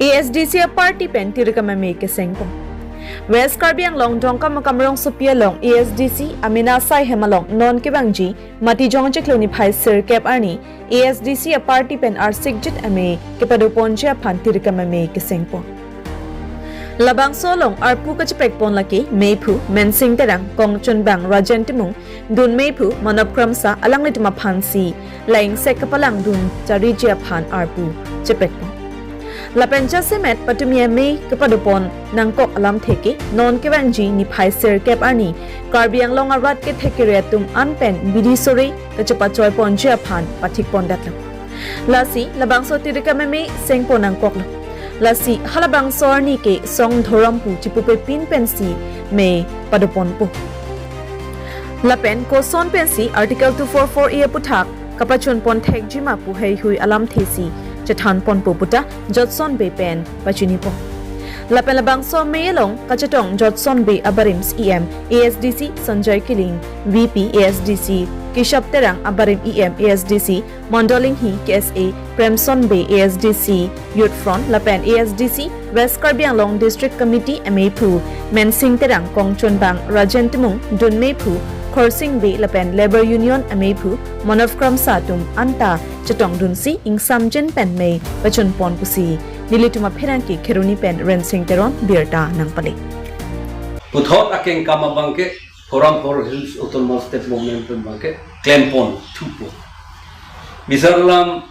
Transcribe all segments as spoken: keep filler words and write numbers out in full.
A S D C a party pen tirikam amei kesengpon. West Karbi Anglong Dongkamukam rongsopi along A S D C amena asai hem along non kevangji Matijong chiklo niphai sirkep arni A S D C a party pen arsikjit amei kepadoponji aphan tirikam amei kesengpon. Labangso along arpu kachepekpon lake meiphu Mensing Terang, kongchunbang Rajen Timung, dun meiphu Manop Kramsa alanglitum aphansi la ingsek kapalangdun chariji aphan arpu chepekpon. Lapen jasemet patumi amei kepadopon nangkok alamthe ke non kevangji niphai sirkep arni Karbi Anglong arat kethek kere atum an pen bidi sore kachepachoiponji aphan pathikpondetlo. Lasi labangso tirikam amei sengpon nangkoklo. Lasi halabangso arni ke song dhorom pu chipupepin pensi mei padoponpo. Lapen koson pensi Article two four four A aputhak kapachunpon thekjima pu heihui alamthesi chethanponpo puta Jotson Bey pen pachinipo. Lapen labangso amei along kachetong Jotson Bey abarim C E M A S D C Sanjay Killing, V P A S D C Kishap Terang, abarim E M A S D C Mondol Inghi, K S A Premson Bey, A S D C Youth Front lapen A S D C West Karbi Anglong District Committee ameiphu Mensing Terang, kongchunbang Rajen Timung, dun meiphu Khorsing Bey lapen Labour Union ameiphu Manov Kramsa atum anta chetongdunsi ingsamjin pen mei pachunpon pusi nelitum apherangke Kheroni pen Rensing Teron birta nangpale. Puthot akengkam abangke Forum for Hills Autonomous State Movement pen abangke klempon thupo. Bisar alam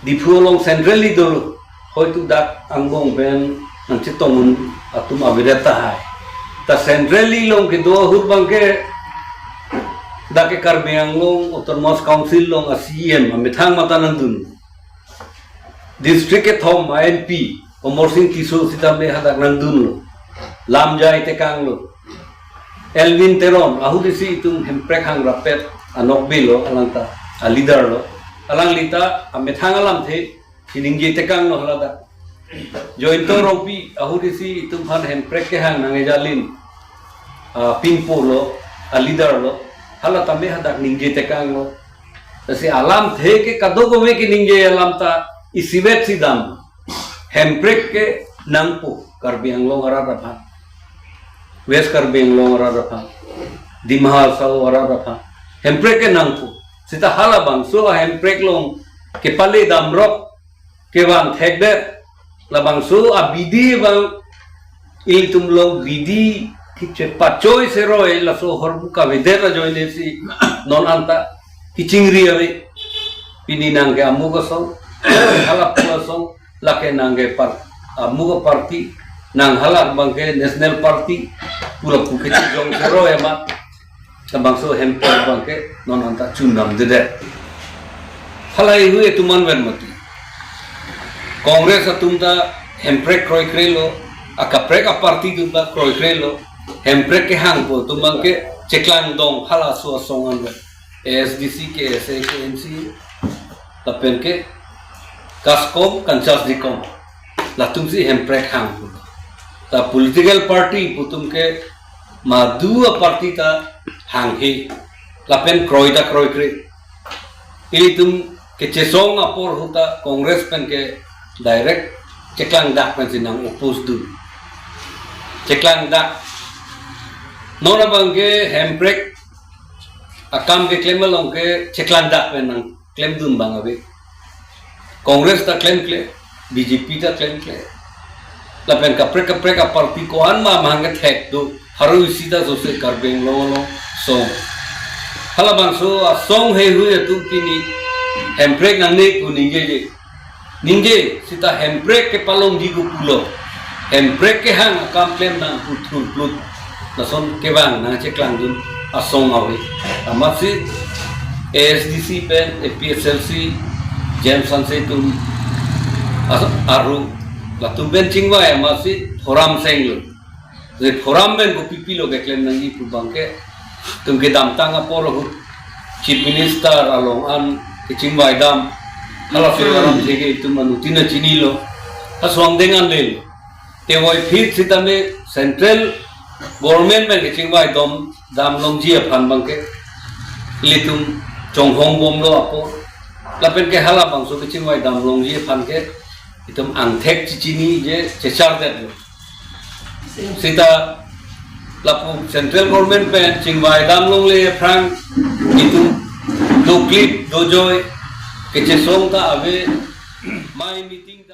Diphu along centrally dolo, hoitu dak angbong pen nangchetong un atum avedet tahai. Ta centrally along kedo ahut abangke dak ke Karbi Anglong Autonomous Council along a C E M amethang mata nangdun. District kethom a M P Amarsing Tisso sitame hadak nangdunlo. Lamjai tekanglo. Elwin Teron, ahut isi itum hemprek hangrap-et anokbe lo, alangta a leader lo. Alanglita amethang alamthe chiningje tekanglo haladak. Jointo Rongpi, ahut isi itum aphan hemprek kehang nang-e ajalin, a, pinpo lo, a leader lo. Hala tame hadak ningje tekanglo. Lasi alamthe ke kadokave keningje alam ta isivet si dam. Hemprek ke nangpo Karbi Anglong arat aphan, West Karbi Anglong arat aphan, Dima Hasao arat aphan. Hemprek ke nangpo. Seta halabangso a hemprek along kepale damrok kevan thekdet. Labangso abidi abang ilitum along bidi kechepachoi seroi laso ahormu kavedet ajoine si non anta kechingri ave. Pini nang ke amuk asong, halapu asong, lake nang ke par-, amuk aparty, nang hala abangke National Party, pu lapu kechejong seroi amat. Labangso hemprek abangke non anta chundamdedet. Halahei hui atum an ven mati. Congress atum ta hemprek kroikre lo, akaprek aparty atum ta kroikre lo, hemprek kehangpo atum abangke cheklangdong halaso asong an ven. A S D C, K S A, K N C, lapen ke kaskom, kanchas dikom. Latumsi hemprek hang. Ta political party pu atum ke madu aparty ta hanghe. Lapen kroi ta kroikre. Ilitum kechesong apor ahut ta Congress pen ke direct cheklangdak pensi nang-oppose dun. Cheklangdak. Non abangke hemprek akam keklem along ke cheklangdak pen nangklemdun abang ave. Congress ta klemkle, B J P ta klemkle. Lapen kaprek kaprek aparty ko-an ma mahang kethek do, haro isi ta sose Karbi Anglong along song. Halabangso asong heihui atum pini hemprek nangne pu ningjeje. Ningje seta hemprek kepalongji pu pulo. Hemprek kehang akam klem nang pu thurplut. Lason kevang nangcheklangdun asong ave. Amatsi A S D C pen A P H L C, James Hanse atum as-, aru latum pen chingvai amatsi forum senglo. Je forum pen kopi pilo keklem nangji pu abangke itum kedamtang apor ahut Chief Minister along an kechingvai dam, halaso alamthe ke itum anuttin ta chinilo, halaso angdeng an lelo. Te voiphit sitame central government pen kechingvai dam, dam longji aphan abangke ilitum chonghong bomlo apor. Lapen ke halabangso kechingvai dam longji aphan ke itum angthek chechiniji chechardet lo. Seta lapu central government pen chingvai dam longle aphrang itum doklip dojoi kechesong ta ave, mai meeting